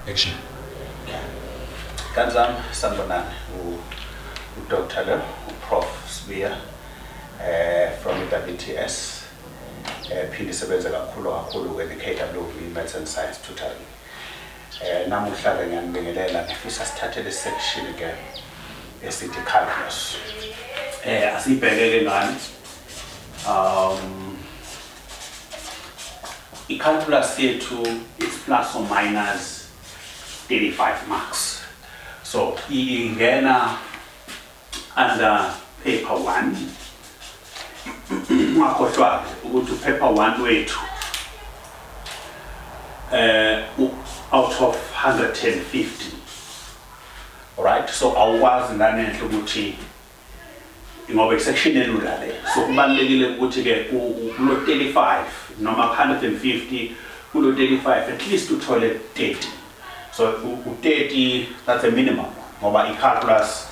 Action. Ngane zami, sanibonani. UDr lo, uProf Sibiya from iWTS. Phinde isebenze kakhulu kakhulu ke ne-KWV Maths and Science Tutoring. Namuhla ke ngiyanibingelela, ngifisa sithathe le section ke esithi calculus. Asibheke ke ngani. I-calculus yethu is plus or minus 35 marks. So ingena under paper 1. Ungakhohlwa ukuthi paper 1 wethu out of 150. Alright, so awukwazi ngane enhle ukuthi ngoba isection elula le, so kubalulekile ukuthi ke kulo 35 noma 150, kulo 35 at least uthole 30. So u-30, that's a minimum, ngoba i-calculus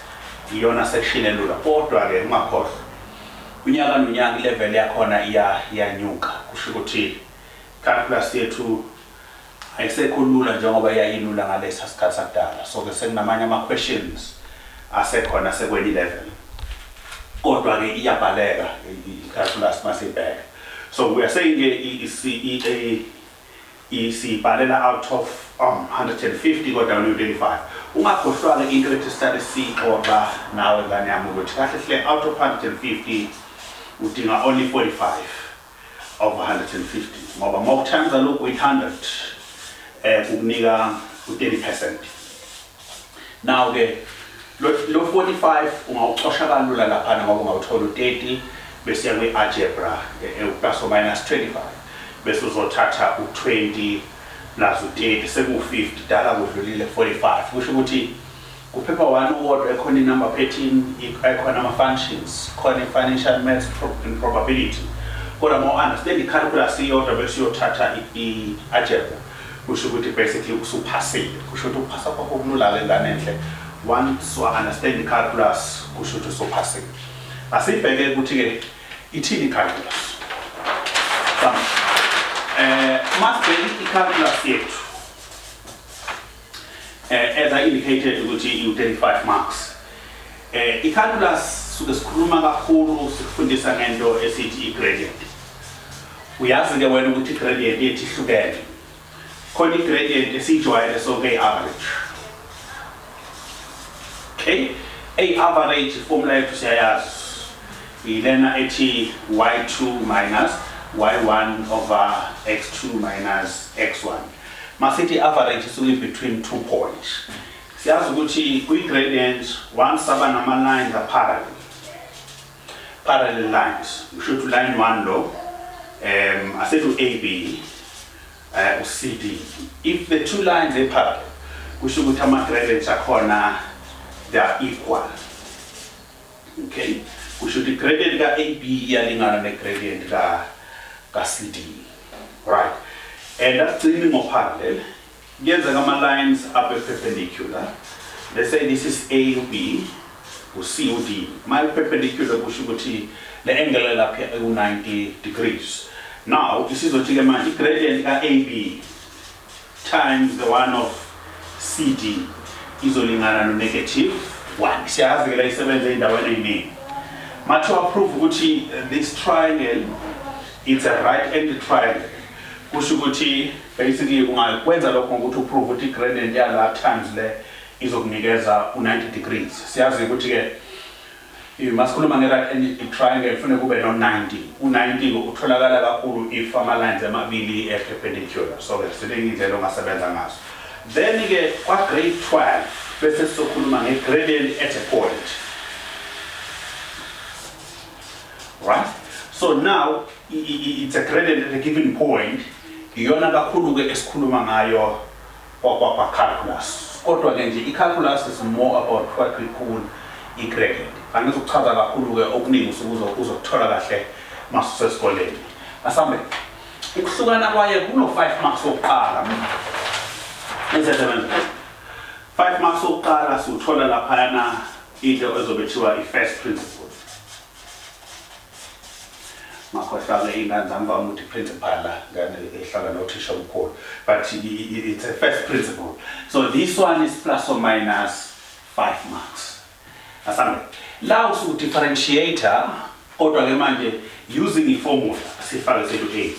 iyona section elula. Kodwa ke ungakhohlwa, unyaka nonyaka ilevel yakhona iyanyuka, kusho ukuthi calculus yethu ayisekho lula njengoba yayilula ngalesa sikhathi sakudala. So ke sekunamanye ama-questions asekhona sekwenye level, kodwa ke iyabhaleka i-calculus masibheka. So we are saying ke isibhalela out of 150 kodwa no 35. Ungakhohlwa ke into ethi sihlale siyixoxa nawe ngane yami, ukuthi kahle hle out of 150 udinga only 45 of 150, ngoba mawutimes lokhu with 100 kukunika u-30%. Now ke lo 45 ungawuxosha kalula laphana, ngoba ungawuthola u-30 bese uya kwi-algebra plus or minus 25, bese uzothatha u-20 plus u-30, seku-50, dala kudlulile 45. Kusho ukuthi kuphepha 1 uwodwa ekhona i-number pattern, ekhona ama-functions, khona i-financial maths and probability, kodwa ma u-understand i-calculus iyodwa bese uyothatha i-algebra, kusho ukuthi basically usuphasile. Kusho ukuthi ukuphasa kwakho kulula-ke ngane enhle. Once wa-understand i-calculus, kusho ukuthi usuphasile. Asibheke ukuthi-ke ithini i-calculus. Masibheke i-calculus yethu. As I indicated ukuthi i-35 marks. I-calculus suke sikhuluma kakhulu, sikufundisa ngento esithi i-gradient. Uyazi ke wena ukuthi i-gradient yethu ihlukene. Khona i-gradient esiyijwayele sonke, i-average. Okay? A-average formula yethu siyayazi. Ilena ethi y2 minus y1 over x2 minus x1. Masithi average isuke between 2 points. Siyazi ukuthi kwi-gradient, once aba nama-lines a-parallel, parallel lines, kusho ukuthi line 1 lo, asethi u-AB, u-CD. If the two lines are parallel, kusho ukuthi ama-gradients akhona, they are equal. Okay, kusho ukuthi gradient ka-AB iyalingana ne-gradient ka-CD, right? And asigcini ngo-parallel, kuyenzeka ama-lines abe perpendicular. Let's say this is A, U, B, u-C, u-D. Ma perpendicular, kusho ukuthi le angle lapha eku-90 degrees. Now isizothi-ke manje i-gradient ka-AB times the one of CD izolingana no-negative 1. Siyazi-ke la isebenza ey'ndaweni ey'ningi. Mathiwa prove ukuthi this triangle, it's a right angle triangle, kusho ukuthi basically ungakwenza lokho ngokuthi uprove ukuthi i-gradient yala times le izokunikeza u-90 degrees. Siyazi ukuthi-ke masikhuluma nge-right angle triangle kufanele kube no-90. U-90 utholakala kakhulu if ama-lines amabili e-perpendicular. So ke ziningi indlela ongasebenza ngazo. Then-ke kwa-grade 12 bese sizokhuluma nge-gradient at a point, right? So now it's a gradient at a given point, iyona kakhulu-ke esikhuluma ngayo kwa-calculus. Kodwa-ke nje i-calculus is more about what we call i-gradient. Angizukuchaza kakhulu-ke okuningi, usuke uzokuthola kahle masusesikoleni. Asambe ukuhlukana kwaye kuno-5 marks wokuqala. Ezesebenza 5 marks wokuqala, siwuthola laphayana into ezobe kuthiwa i-first principle. Ngakhohlwa-ke iy'ngane zami, vame ukuthi principal la ngane ehlala nothisha omkhulu, but it's a first principle. So this one is plus or minus 5 marks. Asambe la, usu-differentiate-a kodwa-ke manje using i-formula. Sifake sethu a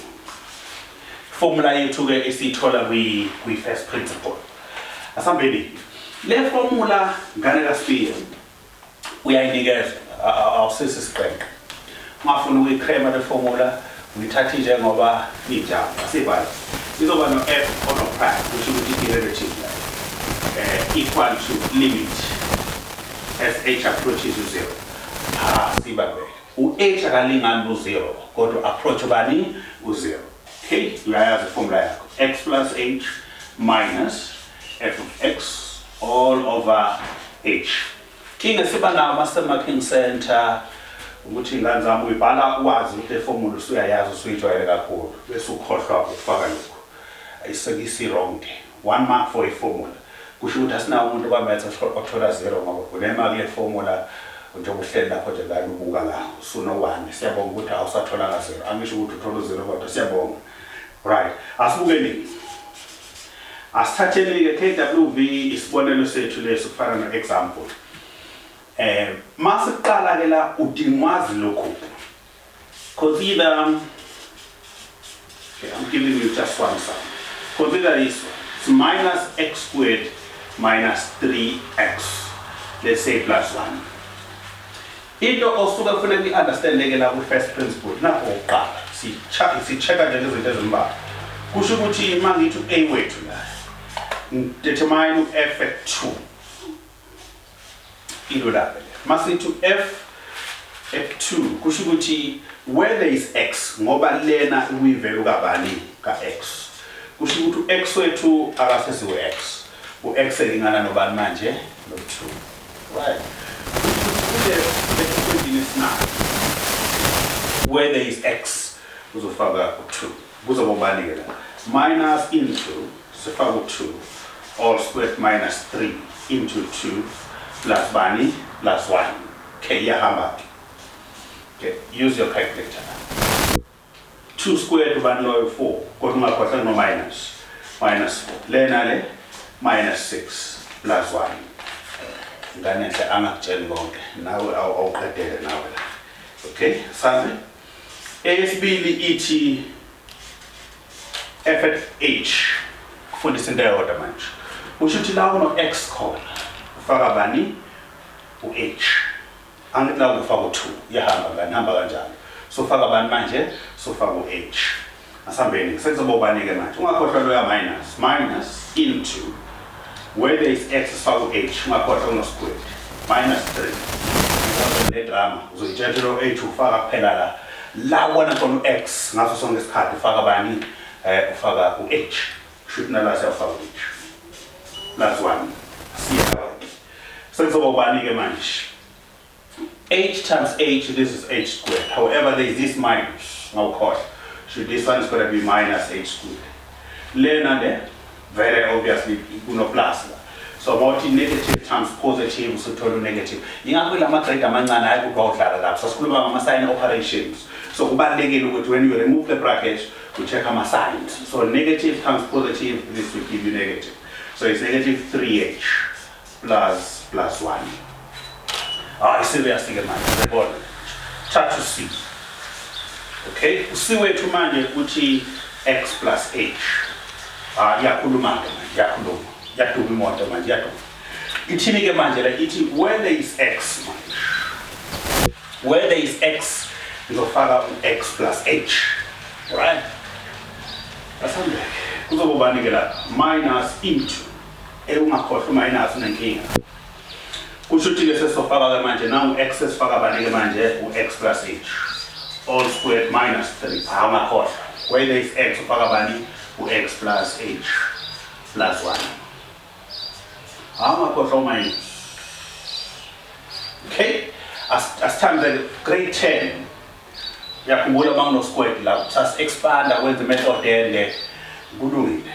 formula yethu-ke esiyithola kwi-first principle. Asambeni le formula, ngane kaSibiya, uyayinikeza, awusisi siqenqe. Ungafuna ukuyicrema le formula, uyithathe njengoba injalo. Asibhale, izoba no-f ono-prime, kusho ukuthi i-derivative la equal to limit as h approaches u-zero. Ah, sibambele u-h akalingani ku-zero kodwa approach bani? U-zero. Okay, uyayazi iformula yakho, x plus h minus f of x all over h. Inkinga siba nawo ama-marking center ukuthi, ingane zami, uyibhala wazi ukuthi le formula usuyayazi, usuyijwayele kakhulu, bese ukhohlwa ukufaka lokhu. Isekisi-wrong. 1 mark for iformula. Kusho ukuthi asinawo umuntu kwa-maths othola zero ngoba kunema kule formula. Njengoba uhleli lapho nje ngane, ubuka la, usuno-one. Siyabonga ukuthi awusatholanga zero. Angisho ukuthi uthole u-zero, kodwa siyabonga. Right, asibukeni, asithatheni-ke KWV, isibonelo sethu leso kufana no-example. Masiqala ke la, udingwazi lokhu. Consider, okay, I'm giving you just one sum. Consider this one. It's minus x squared minus 3x, let's say, plus 1. Into osuke kufanele i-understand-ke la kwi-first principle nakho okokuqala, si-check-a nje izinto ezimbalwa. Kusho ukuthi uma ngithi u-a wethu la, determine u-f at 2, ilula vele. Masithi u-f at 2, kusho ukuthi where there is x, ngoba lena uyi-value kabani? Ka-x. Kusho ukuthi u-x wethu akasesiwe x, u-x elingana nobani manje? No-2, right? Kule equation esinayo, where there is x uzofaka u-2. Kuzoba ubani-ke la? Minus into, sifaka u-2 all squared minus 3 into 2 plus bani? Plus 1. Okay, iyahamba-ke. Okay, use your calculator. 2 squared ubani loyo? 4, kodwa ungakhohlwa no minus. Minus 4 lena le minus 6 plus 1. Ngane enhle, angakutsheli konke nawe, awuqedele nawe la. Okay, sambe. Eyesibili ithi f at h. Kufundisa into eyodwa manje. Kusho ukuthi la kuno x khona ufaka bani? U-h. Angithi la ufaka u-2? Iyahamba ngani, hamba kanjalo. So faka bani manje? So faka u-h. Asambeni, sekuzoba ubani-ke manje? Ungakhohlwa loya minus. Minus into, where there is x sifaka u-h, ungakhohlwa uno-squared, minus 3. Le drama uzoyitshela, lo h ufaka kuphela la la ubona khona u-x. Ngaso sonke isikhathi ufaka bani? Ufaka u-h. Shuthi nala siyafaka u-h plus 1. Siyabona, sekuzoba ubani-ke manje? H times h, this is h squared. However, there is this minus. Of course. So this one is going to be minus h squared. Lena le, very obviously, kuno plus la. So mawuthi negative times positive, usuthola negative. Ingakho lama grade amancane, hayi ukuthi wawudlala lapho. Sasikhuluma ngama sign operations. So kubalulekile ukuthi when you remove the bracket, you check ama signs. So negative times positive, this will give you negative. So it's negative 3h plus 1. Hayi, serious ke manje, yabona. Thatha u-c. Okay, u-c wethu manje uthi x plus h. Ah, iyakhuluma ke manje, iyakhuluma. Iyaduma imoto manje, iyaduma. Ithini ke manje la? Ithi where there is x manje. Where there is x ngizofaka u-x plus h. Right? Asambe. Kuzoba ubani ke la? Minus into. Ungakhohlwa minus, unenkinga. Kusho ukuthi ke sesofaka ke manje now x, sesifaka bani ke manje? U-x plus h all squared minus 3. Ha, ungakhohlwa. Where there is x ufaka bani? U-x plus h plus 1. Ha, ungakhohlwa minus. Okay? Asithande grade 10. Uyakhumbula uma kuno squared la sasi-expanda, kwenza method ende. Kulungile.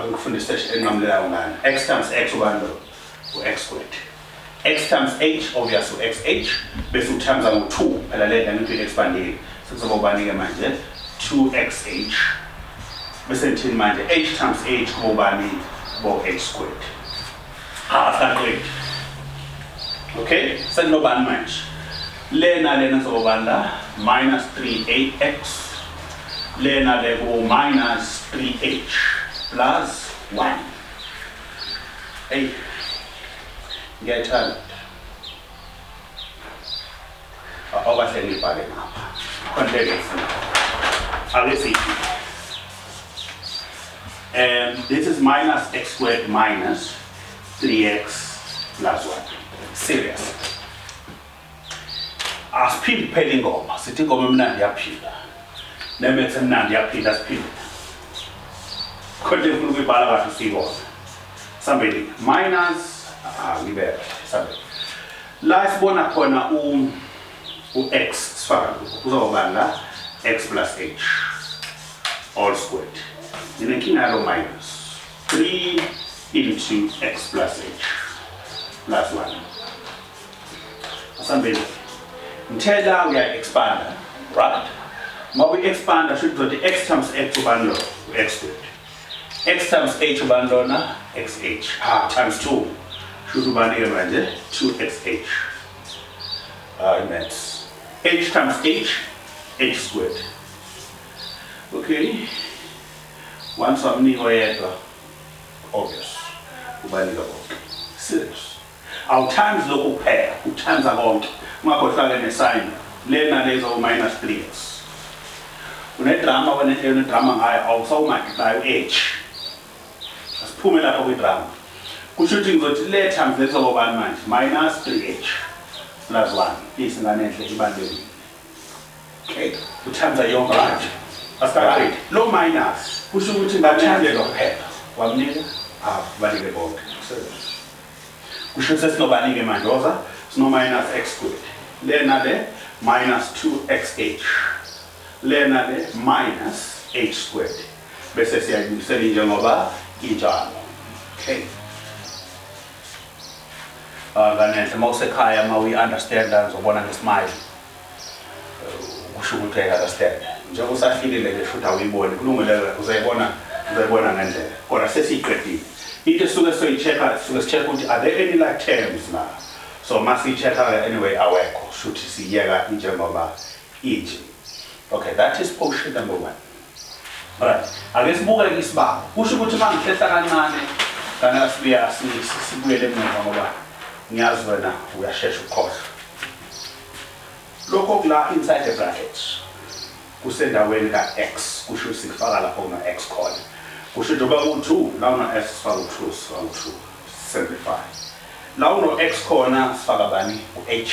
Ngikufundise enqamulelayo ngane. X times x ubani lo? U-x squared. X times h, obvious, u-xh, bese u-times ngo-2 phela le nto, ngithi expandile. Sekuzoba ubani-ke manje? 2xh. Bese ngithini manje? H times h kuba ubani? Kuba h squared. Asaqedi. Okay, sekunobani manje? Lena lena zoba ubani la? Minus 3ax. Lena le ku minus 3h plus 1. Hey, ngiyayithanda. Awukahle ngibhale ngapha. Khona into engiyifuna. Ake sithi. This is minus x squared minus 3x plus 1. Serious. Asiphinde kuphela ingoma. Sithi ingoma emnandi iyaphila. Ne-maths emnandi iyaphila, siphinde. Khona into engifuna ukuyibhala kahle siyibone. Sambeni minus ngibeke sambeni. La sibona khona u x sifaka lokhu. Kuzoba bani la? X plus h all squared. Nginenkinga yalo minus 3 into x plus h plus 1. Asambeni. Ngithe la uya-expanda, right? Uma uyi-expanda, sho ukuthi x times x ubani lo? U-x squared. X times h ubani lona? Xh. Times 2. Sho ukuthi ubani-ke manje? 2xh. Maths. H times h, h squared. Okay. Once wamnika oyedwa, obvious. Ubanika bonke. Serious. Awu-times lokhu kuphela, u-times konke. Ungakhohlwa-ke ne-sign. Lena lezo minus 3x. Une-drama wena, indlela une-drama ngayo, awusawumultiply u-h. Asiphume lapho kwi-drama. Kusho ukuthi ngizothi le times le kuzoba bani manje? Minus 3h plus 1. Isingane enhle ibalulekile. Okay. U-times yonke manje. Asikaqedi. Lo minus kusho ukuthi ngane kuphela. Wamnika? Ah, banike bonke. Serious. Kusho ukuthi sesinobani-ke manje? Woza, sino minus x squared. Lena le minus 2xh. Lena le minus h squared. Bese siyayibuyisela njengoba injalo. Okay. Nganenhle uma usekhaya, uma uyi-understand, ngizobona nge-smile. Kusho ukuthi uyayi-understand. Njengoba usahlilile nje futhi awuyiboni, kulungile, uzayibona, uzayibona ngendlela. Kodwa sesiyiqedile. Into esuke soyi-check-a, suke si-check ukuthi are there any like terms la. So masiyi-check-a anyway, awekho. Shuthi siyeka njengoba inje. Okay, that is portion number 1. Alright, ake sibuke isibalo. Kusho ukuthi uma ngihlehla kancane, kana sibuya sibuyele emuva ngoba ngiyazi wena uyashesha ukukhohlwa. Lokho kula inside the brackets kusendaweni ka-x, kusho ukuthi sikufaka lapho kuna x khona. Kusho njengoba ku-2 la una s, sifaka u-2, sifaka u-2, simplify. La uno x khona sifaka bani? U-h.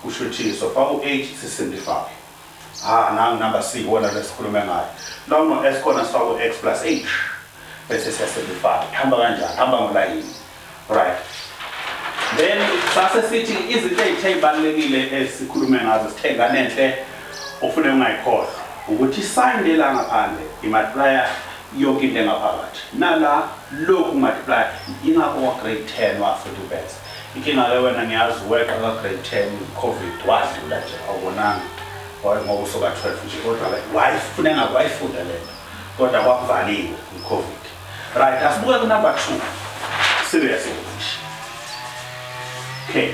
Kusho ukuthi sofaka u-h, si-simplify. Nangu number c wona lesikhulume ngayo. La uno s khona sifaka u-x plus h bese siya-simplify. Hamba kanjani? Hamba ngolayini. Right. Then sase sithi izinto ey'the ey'balulekile esikhulume ngazo, sithe nganenhle ofune ungayikhohlwa ukuthi i-sign lela ngaphandle i-multiplya yonke into engaphakathi. Nala lokhu multiply, ingakho wa-grade 10 wafunda u-maths. Inkinga-ke wena ngiyazi weqa ka-grade 10, COVID wadlula nje, awubonanga ngoba usuka 12 nje, kodwa-ke wayifuna engabe wayifunda lento, kodwa kwakuvaliwe i-COVID. Right, asibuke ku-number 2. Serious nje. Okay.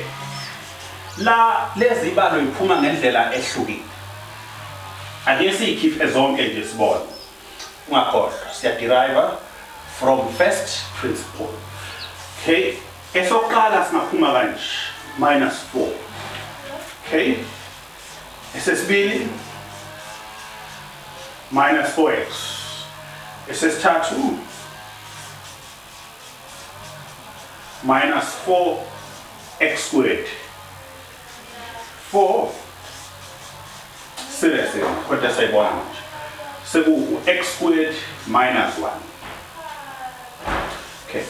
La lezi ibalo iphuma ngendlela ehlukile. Ake siyikhiphe zonke nje sibone. Ungakhohlwa, siya-derive from first principle. Okay, esokuqala singaphuma kanje, minus 4. Okay. Esesibili minus 4x. Esesithathu minus 4x squared. 4 serious kodwa sayibona manje. Seku x squared minus 1. Okay.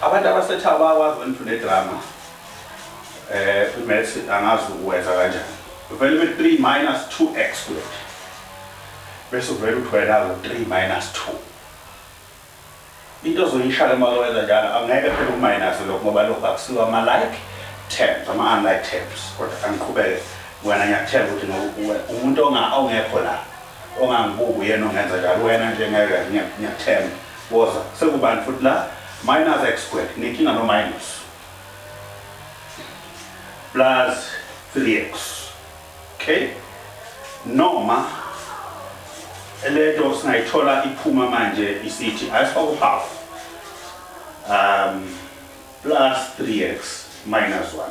Abantu abasetha bayakwazi wena ukuthi une-drama. I-maths angazi ukwenza kanjani. Vele ube 3 minus 2x squared. Bese uvele uthi wena 3 minus 2. Into ozoyisha uma wenza njalo, angeke phela uku-minus lokho ngoba lokho akusiwo ama-like terms, ama-unlike terms. Kodwa angiqhubeke Wena ngiyakuthemba ukuthi umuntu ongekho la ongangibuki uyena ongenza njalo. Wena nje ngeke, ngiyakuthemba. Woza sekubani futhi la? Minus x squared, nenkinga no minus, plus 3x. Okay, noma lento singayithola iphuma manje isithi ayisifaka uhalf plus 3x minus 1.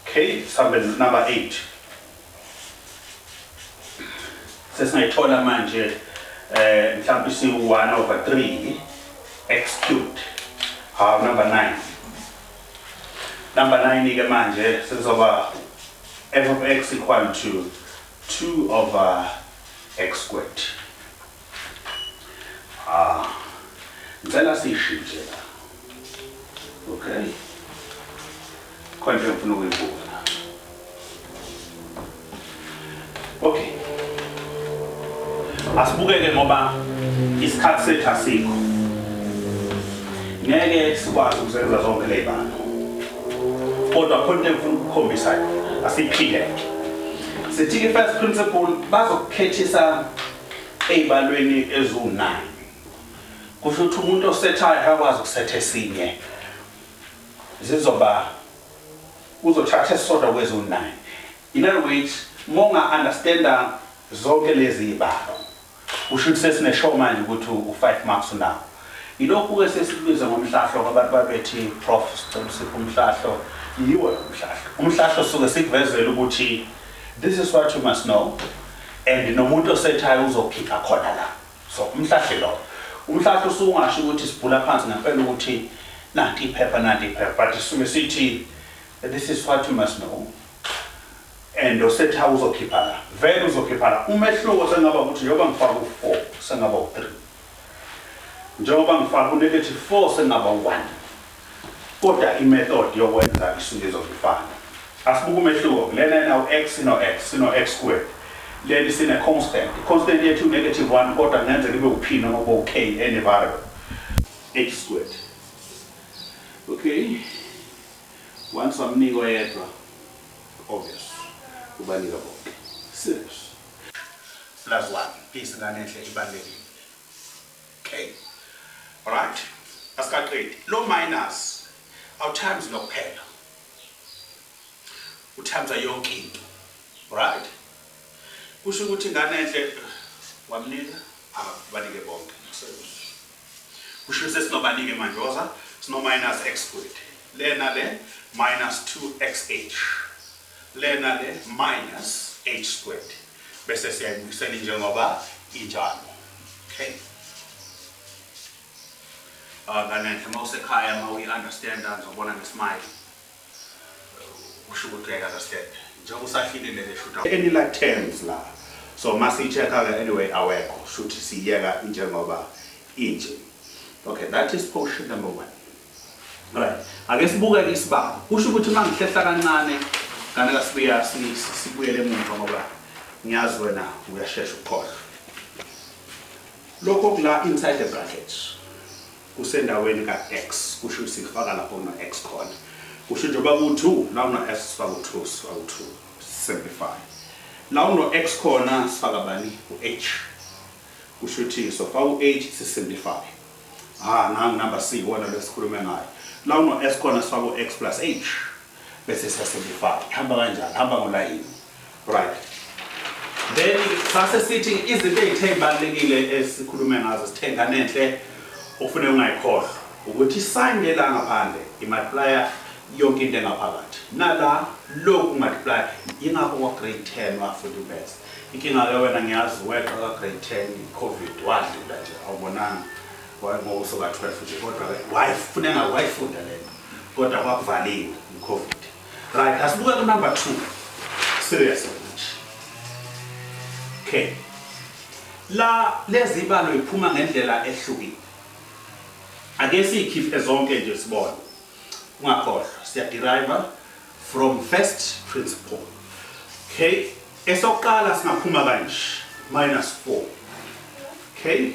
Okay, sambe number 8. Sesingayithola manje mhlawumbe isi 1 over 3 x cubed. Ha, number 9. Number 9 ke manje sekuzoba f of x equal to 2 over x squared. Ah, ngicela siyishintshe la. Okay, khona into engifuna ukuyibuka. Okay, asibukeke ngoba isikhathi sethu asikho, ngeke sikwazi ukuzenza zonke ley'balo, kodwa khona into engifuna ukukhombisa yona. Asiyiphile. Sithi-ke first principle bazokukhethisa ey'balweni eziwu-9. Kusho ukuthi umuntu osethayo akakwazi ukusetha esinye, zizoba uzothatha esisodwa kweziwu-9. In other words, uma unga-understanda zonke lezi y'balo, kusho ukuthi sesine-sure manje ukuthi u-5 marks unawo. Yilokhu-ke sesikubiza ngomhlahlo. Abantu babethi, "Prof, sicela usiphe umhlahlo." Yiwo lo mhlahlo. Umhlahlo suke sikuvezela ukuthi this is what you must know, and nomuntu osethayo uzokhipha khona la. So umhlahle lo, umhlahlo usungasho ukuthi sibhula phansi ngempela ukuthi nanti iphepha, nanti iphepha, but sisuke sithi this is what you must know, and osetha uzokhipha la, vele uzokhipha la. Umehluko sengaba ukuthi njengoba ngifaka u-4 sengaba u-3, njengoba ngifaka u-negative 4 sengaba u-1, kodwa imethod yokwenza isuke izofana. Asibuke umehluko. Lena inawo x, sino x, sino x squared. Leli sine constant, i-constant yethu negative 1, kodwa kungenzeka ibe u-p noma kube u-k, any variable. H squared. Okay, once wamnika oyedwa, obvious ubanika bonke. Serious. Plus 1. Please, ngane enhle, ibalulekile. Okay, alright, asikaqedi. Lo minus awutimes lo kuphela, utimes yonke into, right? Kusho ukuthi, ingane enhle, wamnika, abanike bonke. Kusho ukuthi sesinobanike manje? Woza, sino minus x squared, lena le minus 2xh, lena le minus h squared, bese siyayibuyisela njengoba injalo. Okay. Ah, ngane enhle, uma usekhaya, uma uyi-understanda, ngizobona ngesmile, usho ukuthi uyayi-understand njengoba usahlilile le shuta any like terms la. So masiyi-check-a-ke, anyway awekho, shuthi siyiyeka njengoba inje. Okay, that is portion number one. Right, ake sibuke-ke isibalo. Kusho ukuthi uma ngihlehla kancane kane kasibuya sibuyele emuva, ngoba ngiyazi wena uyashesha ukukhohlwa. Lokho kula inside the brackets kusendaweni ka-x, kusho ukuthi sifaka lapho kuno-x khona. Kusho njengoba ku-2 la kuno-s, sifaka u-2, sifaka u-2, simplify. La uno-x khona sifaka bani? U-h. Kusho ukuthi sofaka u-h, sisimplify. Ah, nangu number c, wona lesikhulume ngayo. La uno-s khona sifaka u-x plus h, bese siyasimplify. Hamba kanjani? Hamba ngolayini. Right, then sase sithi izinto ey'the ey'balulekile esikhulume ngazo, sithe, ngane enhle, okufuneka ungayikhohlwa ukuthi isign lela ngaphandle imultiplya yonke into engaphakathi, nala lokhu multiply. Yingakho kwa-grade 10 wafunda imaths. Inkinga-ke wena ngiyazi weqa ka-grade 10, i-COVID, wadlula nje, awubonanga ngoba usuka 12 nje, kodwa-ke wayifuneka wayifunda lento, kodwa kwakuvaliwe i-COVID. Right, asibuke ku-number 2. Serious manje. Okay, la lezi ibalo iphuma ngendlela ehlukile. Ake siyikhiphe zonke nje sibone. Ungakhohlwa, siya-derive from first principle. Okay, esokuqala singaphuma kanje, minus 4. Okay,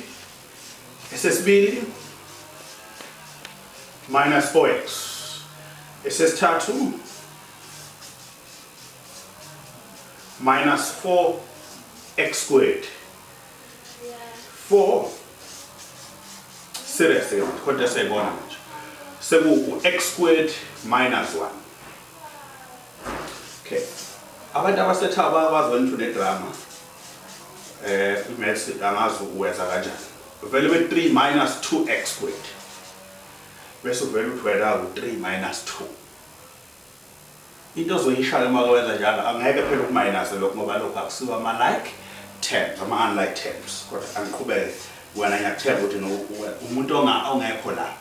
esesibili minus 4x, esesithathu Minus 4x squared. 4, serious ke manje, kodwa siyayibona manje. Seku x squared minus 1. Okay. Abantu abasetha bayakwazi wena ukuthi une-drama. I-maths angazi uwenza kanjani. Vele be 3 minus 2x squared. Bese uvele uthi wena u-3 minus 2. Into ozoyishaya uma wenza njalo, angeke phela uku-minus lokho, ngoba lokho akusiwo ama-like terms, ama-unlike terms. Kodwa angiqhubeke, wena ngiyakuthemba ukuthi umuntu ongekho la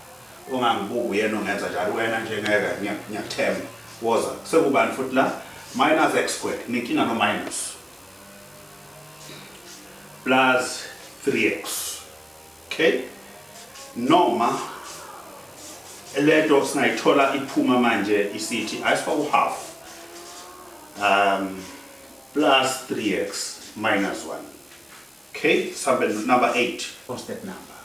ongangibuki uyena ongenza njalo. Wena nje ngeke, ngiyakuthemba. Woza, sekubani futhi la? Minus x squared, nenkinga no minus, plus 3x. Okay, noma lento singayithola iphuma manje isithi ayisifaka u-half plus 3x minus 1. Okay, sambe number 8, constant number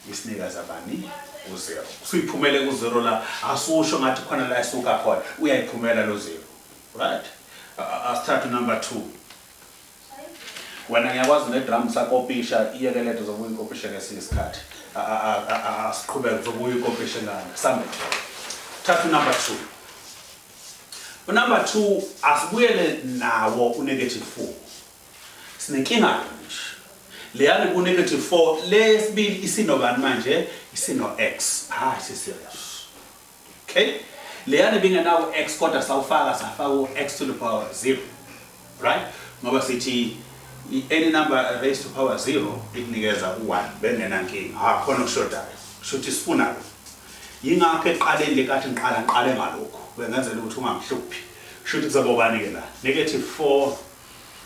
isinikeza bani? U-0. Usuyiphumele ku-0 la, asusho ngathi khona la esuka khona, uyayiphumela lo 0, right? Asithathe number 2. Wena ngiyakwazi ne-drum sakopisha, iyeke lento, zobuya ikopishe ngesinye isikhathi. Asiqhubeke, uzobuya ikopishe ngane. Sambe, thatha u-number 2. U-number 2 asibuyele nawo u-negative 4. Sinenkinga manje leyani ku-negative 4 lesibili, isinobani manje? Isino-x. Hayi, si-serious. Okay, leyani bingenawo x, kodwa sawufaka, safaka u-x to the power 0, right? Ngoba sithi any number raised to power 0 ikunikeza u-1, bengenankinga. Ha, khona okushodayo, kusho ukuthi sifuna lo. Yingakho ekuqaleni lekathi ngiqala ngiqale ngalokhu, bengenzela ukuthi ungangihluphi. Kusho ukuthi kuzoba ubani-ke la? Negative 4,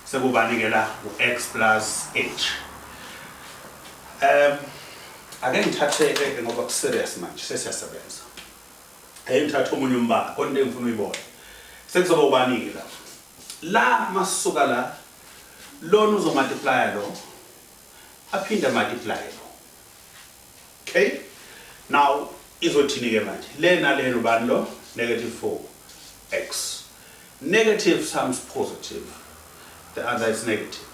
sekubani-ke la? U-x plus h. Ake ngithathe ngoba ku-serious manje, sesiyasebenza. Ake ngithathe omunye umbala, khona into engifuna uyibona. Sekuzoba ubani-ke la? La masisuka la, lona uzo-multiplya lo, aphinde multiply lo. Okay, now izothini-ke manje le nalena? Ubani lo? Negative 4 x, negative times positive, the other is negative.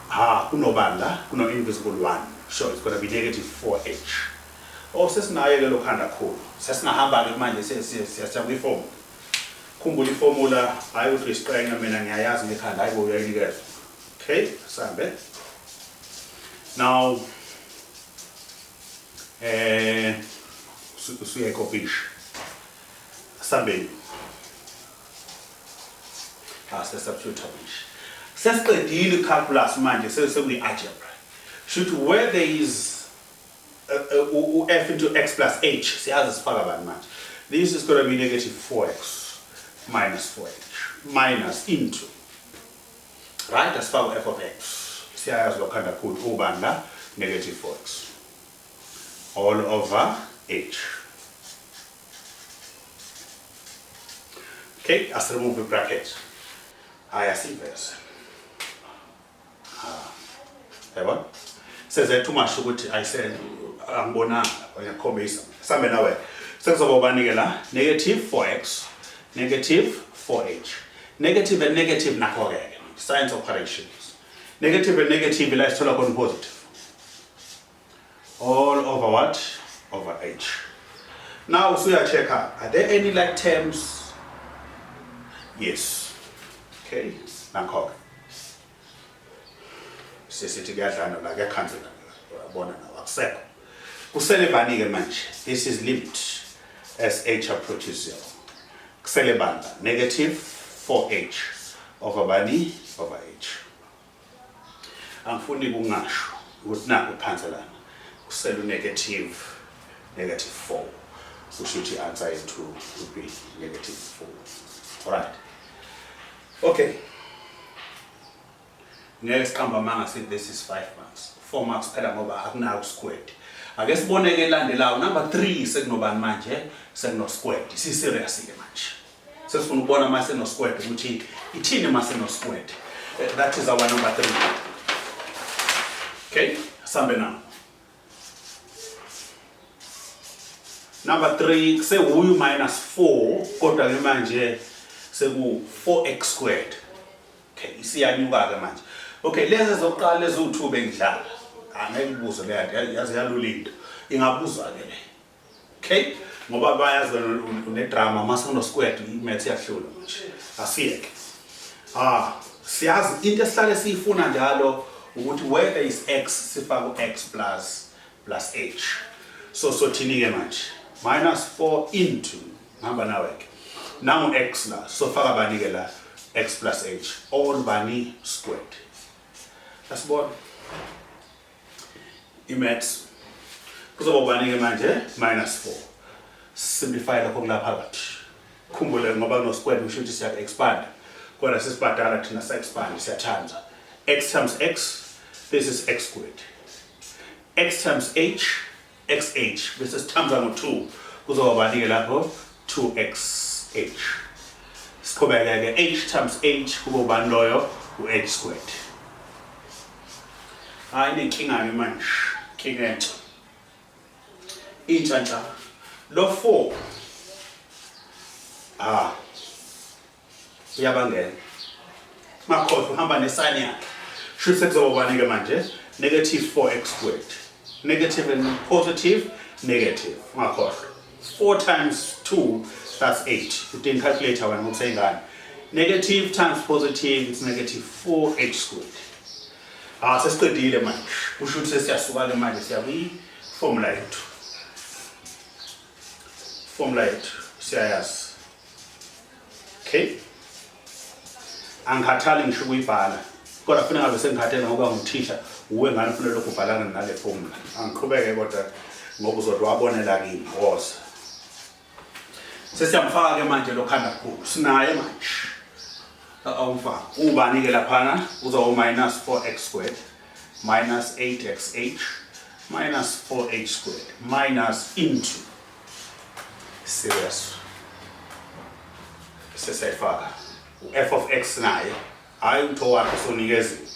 Ha, kunobani la? Kuno invisible one, so it's going to be negative 4h. Oh, sesinayo-ke lokhanda khulu, sesingahamba-ke manje, siya kwi-formula. Khumbula i-formula, hhayi ukuthi uyisiqenqa, mina ngiyayazi ngekhanda. Hayi bo, uyayinikeza. Okay, sambe now. Usuyayikopisha, sambeni. Ah, se-substitute manje, sesiqedile i-calculus manje, sekuyi-algebra. Shuthi where there is u-f into x plus h, siyazi sifaka bani manje. This is going to be negative 4x minus 4h minus into, right, asifaka u-f of x. Siyayazi lokhanda khulu, ubani la? Negative 4x all over h. Okay, asi-remove i-bracket. Hhayi, asiveze. Yabona, sezethu ungasho ukuthi ayise angibonanga, ngiyakhombisa. Sambe nawe, sekuzoba ubani-ke la? Negative 4x, negative 4h, negative and negative, nakho-ke ke science operations, negative and negative, la sithola khona positive, all over what? Over h. Now usuya-check-a, are there any like terms? Yes. Okay, nakho-ke sesithi kuyadlana la, kuyakhansela, uyabona nawo, akusekho. Kusele bani-ke manje? This is limit as h approaches zero. Kusele bani la? Negative 4h over bani? Over h. Angifuni kungasho ukuthi nakho kukhanselana, kusele u-negative, negative 4. Kusho ukuthi i-answer yethu would be negative 4. Alright, okay, ngeke siqamba amanga sithi this is 5 marks, 4 marks phela, ngoba akunawo squared. Ake sibone-ke elandelayo, number 3. Sekunobani manje? Sekuno squared. Si-serious-ke manje, sesifuna ukubona uma seno squared ukuthi ithini uma seno squared. That is our number 3. Okay, sambe now number 3. Kusewuyu minus 4, kodwa ke manje seku 4x squared. Okay, isiyanyuka-ke manje. Okay, lezi ezokuqala leziwu-2 bengidlala. Angeke ibuzwe leya, yaze yalula into. Ingabuzwa-ke le. Okay, ngoba bayazi wena une-drama, mase uno-squared, i-maths iyahlula manje. Asiyeke. Ah, siyazi into esihlale siyifuna njalo ukuthi where there is x sifake u-x plus h. So sothini-ke manje? Minus 4 into, ngihamba nawe-ke. Nangu x la, sofaka bani-ke la? X plus h, all bani squared. Asibona. I-maths. Kuzoba ubani-ke manje? Minus 4. Simplify lokho kula phakathi. Khumbule ngoba kuno squared kusho ukuthi siya expand. Kodwa sesibhadala thina sa expand siyathanda. X times x, this is x squared. X times h, xh, bese sithamza ngo-2 kuzoba bani-ke lapho? 2xh. Siqhubeke-ke, h times h kuba ubani loyo? U-h squared. Hayi, inenkinga-ke manje, inkinga entsha, intsha ntsha. Lo 4 ah uyabangena, makhohlwa uhamba nesayini yakhe. Shuthi sekuzoba ubani-ke manje? Negative 4x squared. Negative and positive, negative. Ungakhohlwa, 4 times 2, that's 8. Udinga calculator wena ngokuseyingane. Negative times positive, it's negative 4h squared. Ah, sesiqedile manje. Kusho ukuthi sesiyasuka-ke manje, siya kwi-formula yethu. Formula yethu siyayazi. Okay, angikhathali ngisho ukuyibhala, kodwa kufanele ngabe sengikhathele ngoba nguthisha uwe ngane ufuna lokhu ubhalana nale formula. Angiqhubeke kodwa ngoba uzothi wabonela kimi. Woza, sesiyamfaka-ke manje lo khanda khulu sinaye manje. Awumfaka ubani-ke laphana? Uzoba minus 4x squared minus 8xh minus 4h squared minus into serious. Sesiyayifaka u-f of x naye. Hhayi, utho wakhe usunikeziwe,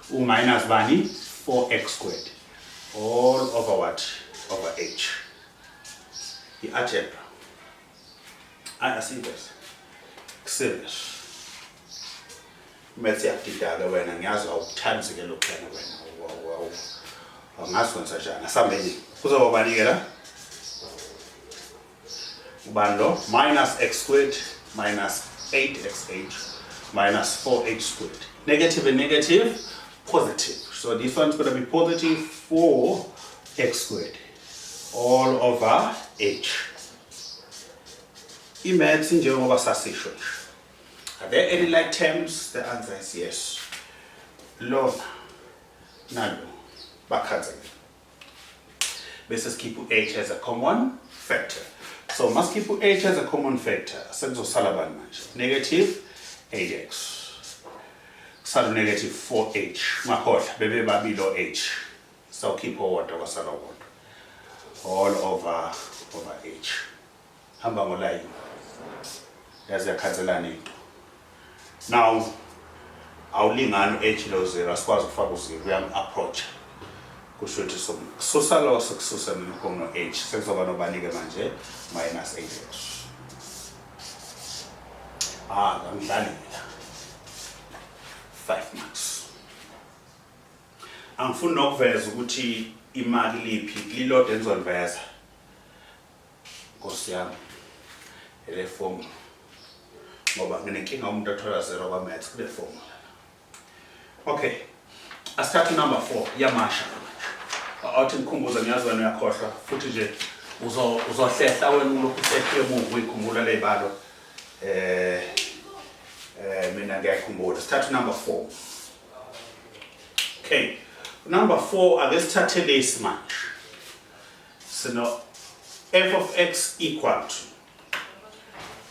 u-minus bani? 4x squared all over what? Over h. I-algebra ayi asivese serious. Maths iyakudida-ke wena, ngiyazi awukuthandi-ke lokhuyana wena, awungazi kwenza njani. Asambeni, kuzoba bani-ke la? Ubani lo? Minus x squared minus 8xh minus 4h squared. Negative and negative, positive. So this one's going to be positive 4x squared all over h. I-maths njengoba sasisho nje. Are there any like terms? The answer is yes. Lona nalo bakhanzele, bese sikhipha u-h as a common factor. So masikhipha u-h as a common factor, sekuzosala bani manje? Negative 8x, kusala negative 4h. Ungakhohlwa bebe babili o-h, sawukhipha owodwa, kwasala owodwa, all over h. Hamba ngolayini, yaze yakhanselana into. Now awulingani u-h lo zero, asikwazi ukufaka u-zero, uyam-approach. Kusho ukuthi kususa lo, sekususa no-h, sekuzoba nobani-ke manje? Minus 8x. Ah, angidlali mina. 5 marks. Angifuni nokuveza ukuthi imali liphi, lilodwa engizoliveza, nkosi yami, le formula, ngoba nginenkinga umuntu athola zero kwa-maths kule formula. Okay, asithathe number 4 yamasha manje. Awuthi ngikhumbuze, ngiyazi wena uyakhohlwa futhi nje, uzohlehla wena, ulokhu uhlehla emuva uyikhumbula ley'balo. Mina ngiyayikhumbula. Sithathe number 4. Okay, number 4, ake sithathe lesi manje. Sino f of x equal to,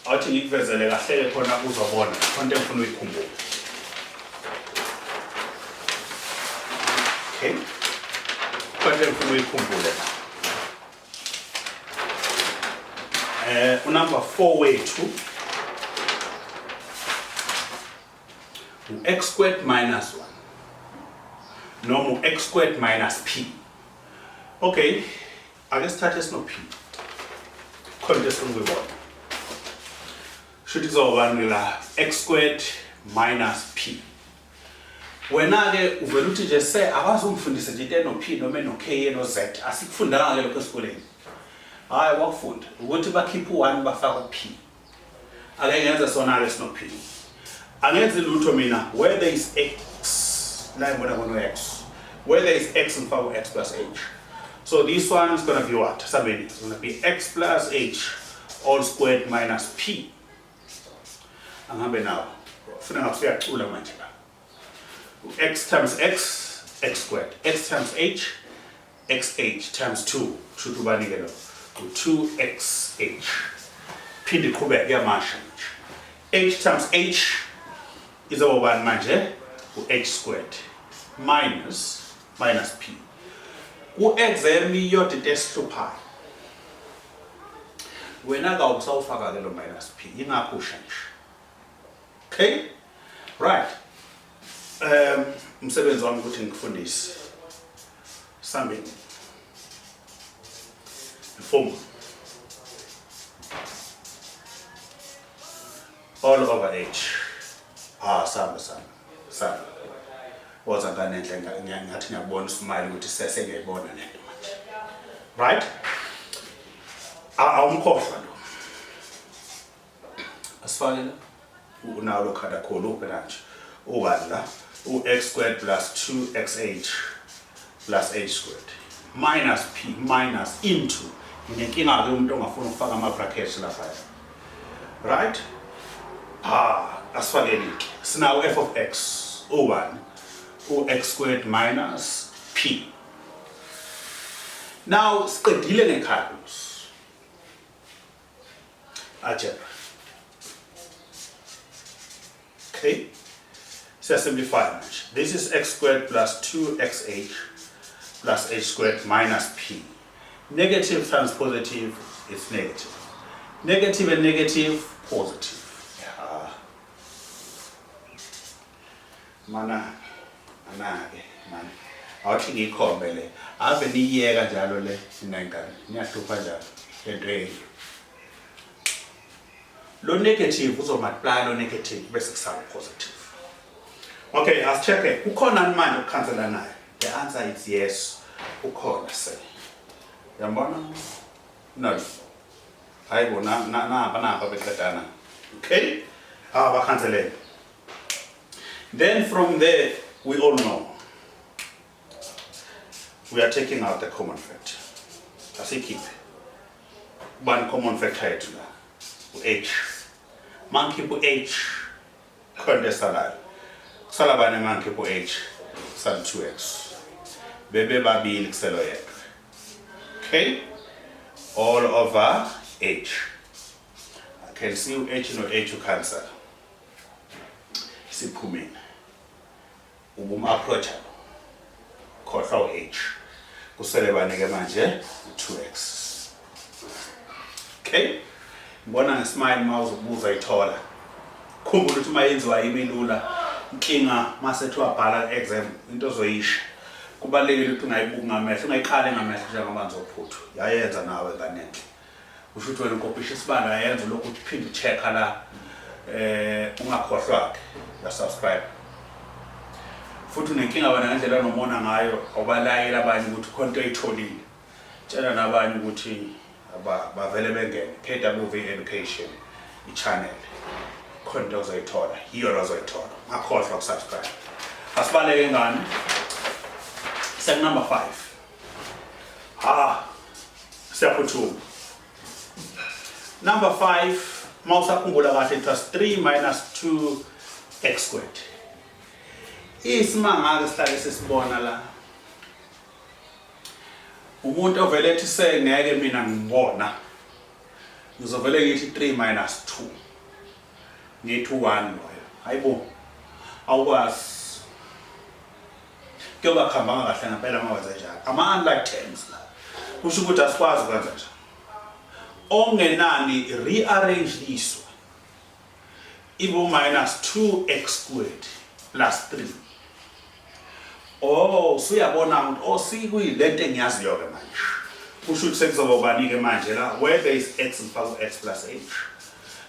awuthi ngikuvezele kahle-ke khona uzobona khona into engifuna uyikhumbule. Okay, khona into engifuna uyikhumbule la. Unumber 4 wethu u-x squared minus 1 noma u-x squared minus p. Okay, ake sithathe sino p, khona into esifuna ukuyibona. Shuthi kuzoba la x squared minus p. Wena-ke uvele uthi nje se akwazi ungifundise nje into eno-P noma eno-K eno-Z. Asikufundanga-ke lokho esikoleni. Hhayi wakufunda ukuthi bakhiphe u-1 bafake u-P. Ake ngenze sona-ke sino-P. Angenzi lutho mina where there is x la ngibona khona u-x. Where there is x ngifaka u-x plus h. So this one is going to be what? Sabeni, it's going to be x plus h all squared minus p. Angihambe nawo. Funa ngabe siyacula manje la. X times x, x squared. X times h, xh times 2. Kusho ubani ke lo? U-2xh. Phinde iqhubeke iyamasha manje. H times h izoba ubani manje? U-h squared minus minus p. Ku-exam iyodwa into esihluphayo. Wena ka usawufaka ke lo minus p. Ingakho usha nje. Okay? Right. Umsebenzi wami ukuthi ngikufundise. Sambeni. Formula. All over h. Ah, samba samba. Samba. Woza ngane enhle ngathi ngiyabona usmile ukuthi sese ngiyayibona lento manje. Right? Awumkhohlwa lo. Asifake la. Unawo lo khada khulu phela nje. Ubani la? U-x squared plus 2xh plus h squared minus p minus into. Nginenkinga-ke umuntu ongafuni ukufaka ama-brackets lapha. Right? Ah, asifakeni-ke. Sinawo f of x u-1 u-x squared minus p. Now siqedile nge-calculus. Algebra. Okay? Siya-simplify manje. This is x squared plus 2xh plus h squared minus p. Negative times positive is negative. Negative and negative, positive. Yeah. Mana, mana-ke, mana. Awuthi ngiyikhombe le. Ave niyiyeka njalo le nina ingane. Niyahlupha njalo. Lento yenu. Lo negative uzomultiply lo negative bese kusala positive. Okay, asicheck. Kukhona manje okukhansela nayo? The answer is yes. Ukhona se. Uyambona? No. Hayibo na na napa napa beqedana. Okay? Ah, bakhanselele. Then from there we all know we are taking out the common factor. Asikhiphe. Ubani common factor yethu la? U-h. Mangikhipha u-h khona esalayo. Kusala bani mangikhipha u-h? Kusala 2x. Bebe babili kuselo yedwa. Okay? All over h. I can see u-h no-h ucancel. Siphumile. Ubum-approacha lo. Khohlwa u-h. Kusele bani-ke manje? U-2x. Okay? Ngibona ngesmile uma uzobuza ithola. Khumbula ukuthi uma yenziwa imilula inkinga mase kuthiwa bhala exam into ozoyisho. Kubalulekile ukuthi ungayibuki ngamehlo, ungayiqali ngamehlo njengamanzi ophuthu. Yayenza nawe ngane enhle. Usho ukuthi wena ukopisha isibalo yayenza lokhu ukuthi uphinde ucheck-a la ungakhohlwa ke ya subscribe. Futhi unenkinga wena ngendlela onomona ngayo awubalayeli abanye ukuthi khona into oyitholile. Tshela nabanye ukuthi bavele bengene KWV Education i-channel. Khona into ozoyithola, yiyo lo ozoyithola. Ungakhohlwa ukusubscribe. Asibaleke ngane. Seku number 5. Ha. Siyaphuthuma. Number 5, mawusakhumbula kahle it was 3 minus 2x squared. Isimanga ke sihlale sisibona la. Umuntu ovele ethi sengeke mina ngibona. Ngizovele ngithi 3 minus 2. Ngithi 1 loyo. Hayibo. Awukwazi. Kuyoba kuhambanga kahle ngempela uma wenze njalo. Ama unlike terms la. Kusho ukuthi asikwazi ukwenza njalo. Ongenani rearrange this one. Ibo minus 2x squared plus 3. Oh, usuyabona ukuthi oh sikuyilento engiyaziyo ke manje. Kusho ukuthi sekuzoba ubani ke manje la where there is x ngifaka u-x plus h.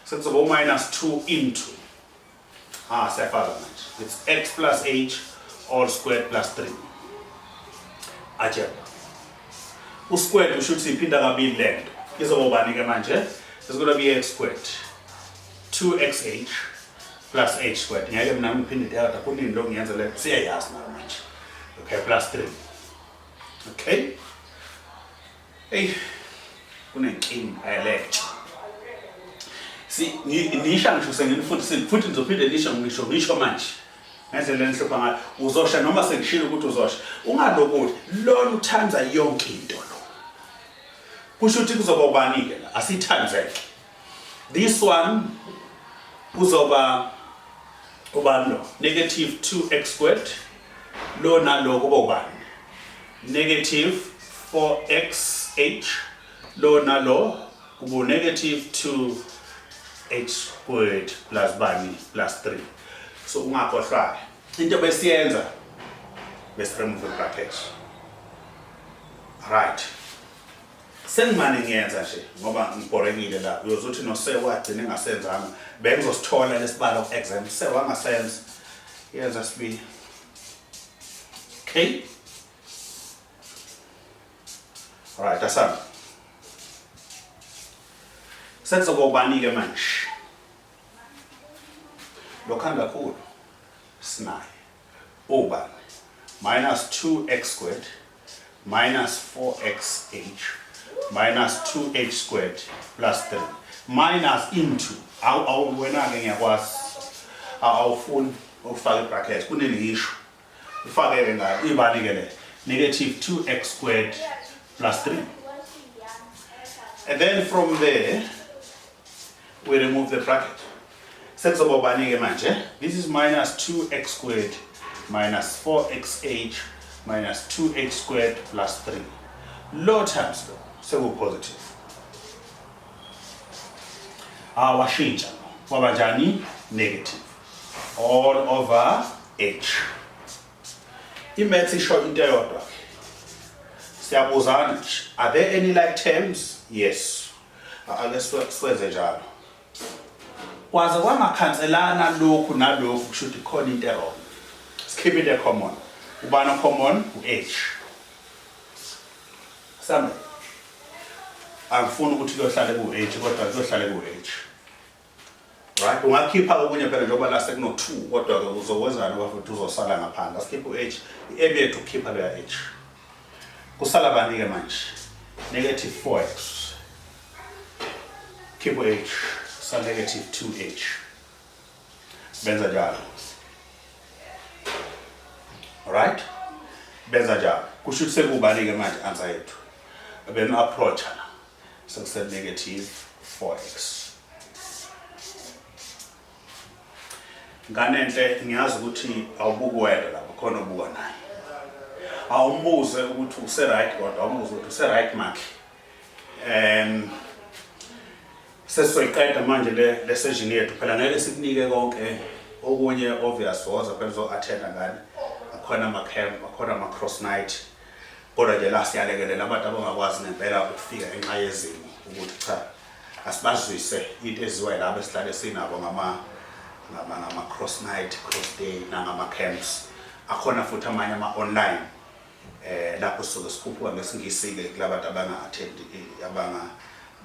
Sekuzoba u minus 2 into. Ah, siyafaka manje. It's x plus h All squared plus 3. Algebra. U-squared usho ukuthi iphinda kabili lento. Izoba ubani ke manje? It's going to be x squared. 2xh plus h squared. Ngeke mina ngiphinde into yakade kunini lokhu ngiyenza le siyayazi nayo manje. Okay, plus 3. Okay? Hey, kunenkinga ayaletsha. Si nisha ngisho senginifundisile futhi nizophinde nisho ngisho ngisho manje. Ngendlela enihlupha ngayo uzosha noma sengishilo ukuthi uzosha. Ungalokuthi lona uthanda yonke into lo. Kusho ukuthi kuzoba ubani ke la? Asithanzeke. This one kuzoba ubani lo? Negative 2x squared. Lo nalo kuba ubani? Negative 4xh. Lo nalo kuba negative 2h squared plus bani plus 3. So ungakhohlwa into besiyenza bese remove bracket. Right. Sengimane ngiyenza nje ngoba ngibhorekile la. Uyozuthi no sir wagcina engasenzanga. Bengizosithola lesibalo ku exam. Sir wangasenza. Yenza sibili. Okay. Alright, asana. Sekuzoba ubani ke manje? Lokhanda kakhulu. Sinaye. Ubani? Minus 2x squared minus 4xh minus 2h squared plus 3 minus into awu awu wena ke ngiyakwazi awufuni ukufaka ibracket kunelisho ufake ke ngayo ibani ke le negative 2x squared plus 3 and then from there we remove the bracket. Sekuzoba ubani ke manje? This is minus 2x squared minus 4xh minus 2h squared plus 3. Lo times lo seku positive. Awashintsha lo. Kwaba njani? Negative. All over h. I-maths isho into eyodwa. Siyabuzana nje. Are there any like terms? Yes. Ake siwenze njalo. Kwaze kwangakhanselana lokhu nalokhu kusho ukuthi khona into e-wrong. Sikhiphe into e-common. Ubani o-common? U-H. Sambe. Angifuni ukuthi kuyohlale ku-H kodwa kuyohlale ku-H. Right? Ungakhipha okunye phela njengoba la sekuno-2 kodwa-ke uzokwenzani ngoba futhi uzosala ngaphandle. Asikhiphe u-H. I-M yethu ukukhipha leya H. Kusala bani-ke manje? Negative 4x. Khipha u-H. Sa negative 2h. Benza njalo. Alright? Benza njalo. Kusho ukuthi sekubani-ke manje answer yethu. Benu approach la. Sekuse negative 4x. Ngane enhle ngiyazi ukuthi awubuki wedwa lapho khona obuka naye. Awumbuze ukuthi use right kodwa awumbuze ukuthi use right makhe. Sesizoyiqeda manje le le session yethu phela ngeke sikunike konke okunye obvious woza phela uzo attenda ngane. Akhona ama camp, akhona ama cross night. Kodwa nje la siyalekelela abantu abangakwazi ngempela ukufika ngenxa yezimo ukuthi cha asibazwise into eziwa labo esihlale sinabo ngama ngama ngama cross night, cross day nangama camps. Akhona futhi amanye ama online lapho sisuke sikhuphuka ngesingisi ke kulabantu abanga attend abanga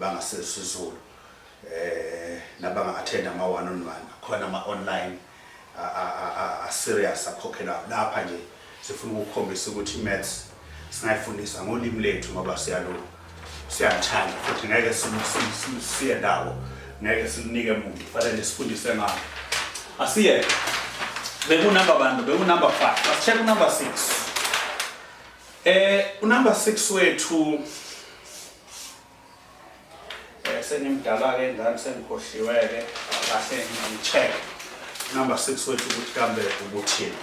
bangasesizulu nabanga attend ama one on one akhona ama online a serious akhokhelwa lapha nje sifuna ukukhombisa ukuthi maths singayifundisa ngolimi lethu ngoba siyalo siyathanda futhi ngeke siye ndawo ngeke sinike muntu kufanele sifundise ngalo. Asiye bekunumber bantu bekunumber 5 asicheck unumber 6 unumber 6 wethu senimdala ke ngani sengikhohliwe ke kahle ngicheck number 6 wethu ukuthi kambe ubuthini.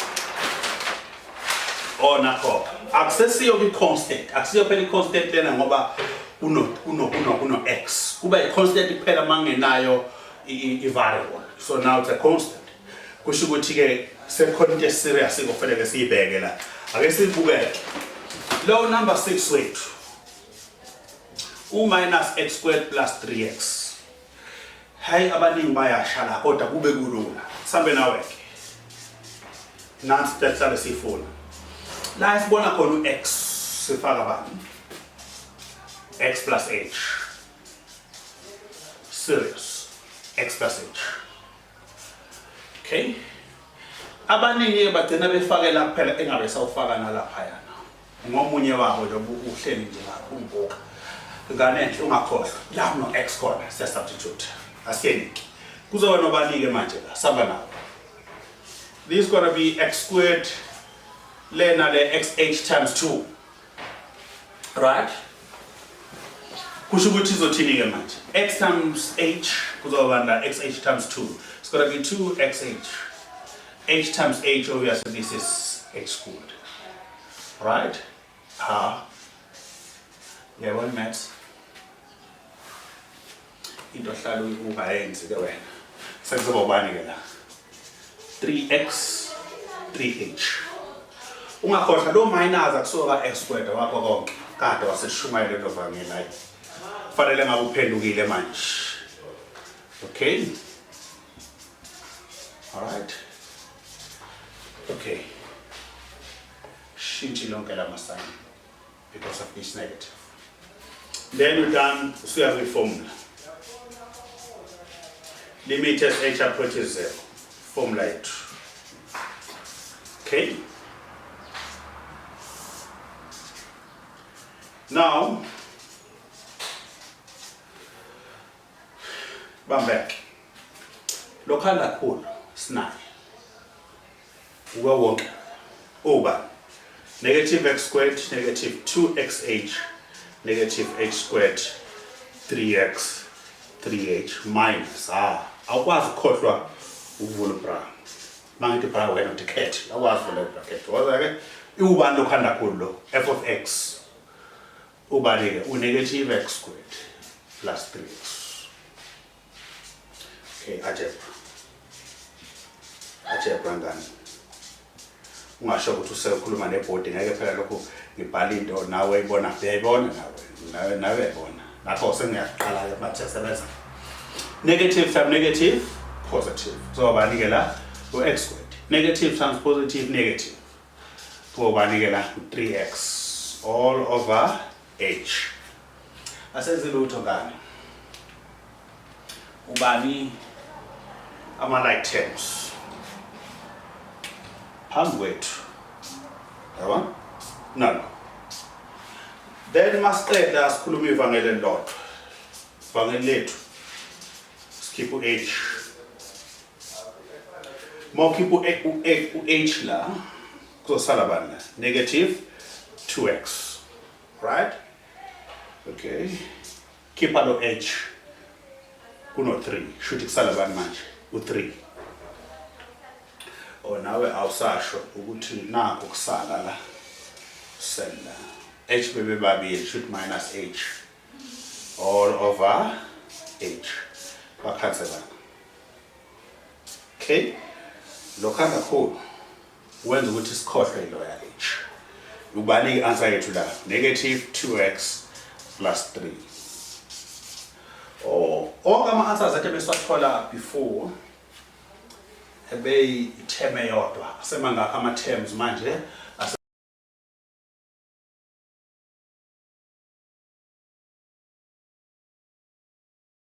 Oh nakho akusesiyo kwi constant, akusiyo phela i constant lena ngoba kuno kuno kuno kuno x kuba i constant kuphela mangenayo i variable. So now it's a constant. Kusho ukuthi ke sekukhona into eserious kufanele siyibheke la. Ake sibukeke lo number 6 wethu u minus x squared plus 3x. Hayi abaningi bayasha la kodwa kube kulula. Sambe nawe ke. Nansi sihlale siyifuna. La sibona khona u-x sifaka bani? X plus h. Serious. X plus h. Okay. Abaningi bagcina befakela kuphela engabe sawufaka nalaphayana. Ngomunye wabo nje uhleli nje lapho ungibuka. Ngane enhle ungakhohlwa. La kuno x khona siya substitute. Asiyenike. Kuzoba nobani ke manje la? Samba nawo. This is gonna be x squared lena le xh times 2. Right? Kusho ukuthi izothini ke manje? X times h kuzoba la xh times 2. It's gonna be 2xh. H times h, obviously this is h squared. Right? Ha. Uyayibona maths? Into ohlala ungayenzi ke wena. Sekuzoba ubani ke la? 3x 3h. Ungakhohlwa lo minus akusuka x squared wakho konke. Kade waseshumayela lelo vangeli hayi. Kufanele ngabe uphendukile manje. Okay? All right. Okay. Shintshi lonke lama sign because of this negative. Then you done, usuya kwi-formula. Limit as h approaches 0. Formula yethu. Okay. Now, bambeke. Lokhala kakhulu sinaye. Uwe wonke. Uba negative x squared negative 2xh negative h squared 3x 3h minus awukwazi ukukhohlwa ukuvula ubra. Mangithi bra wena uthi cat, awukwazi ukuvula ibracket. Waza ke iwubani lokhanda kakhulu lo f of x ubani ke u-negative x squared plus 3x. Okay, algebra. Algebra ngani? Ungasho ukuthi usekhuluma nebhodi ngeke phela lokhu ngibhala into nawe ibona uyayibona nawe nawe uyayibona. Ngakho sengiyaqala ke manje sebenza. Negative times negative positive. So bani ke la u-x squared. Negative times positive negative. Kuba ke la 3x all over h. Asenze lutho ngani? Ubani ama like terms phambi kwethu, yabo? No, then masiqeda sikhuluma ivangeli elilodwa, ivangeli lethu sikhipha u-h. Mawukhipha u-h la kuzosala bani la? Negative 2x, right? Okay, khipha lo h kuno 3, shuthi kusala bani manje? U3. Oh, nawe awusasho ukuthi nakho kusala la sela h bebe babili, shuthi minus h all over h, bakhanselana. Okay, lokho kakhulu wenza ukuthi sikhohlwe lo ya h. Ubani i-answer yethu la? Negative 2x plus 3. Oh, onke ama-answers akhe besiwathola before ebeyi-term eyodwa, asemangakho ama-terms manje?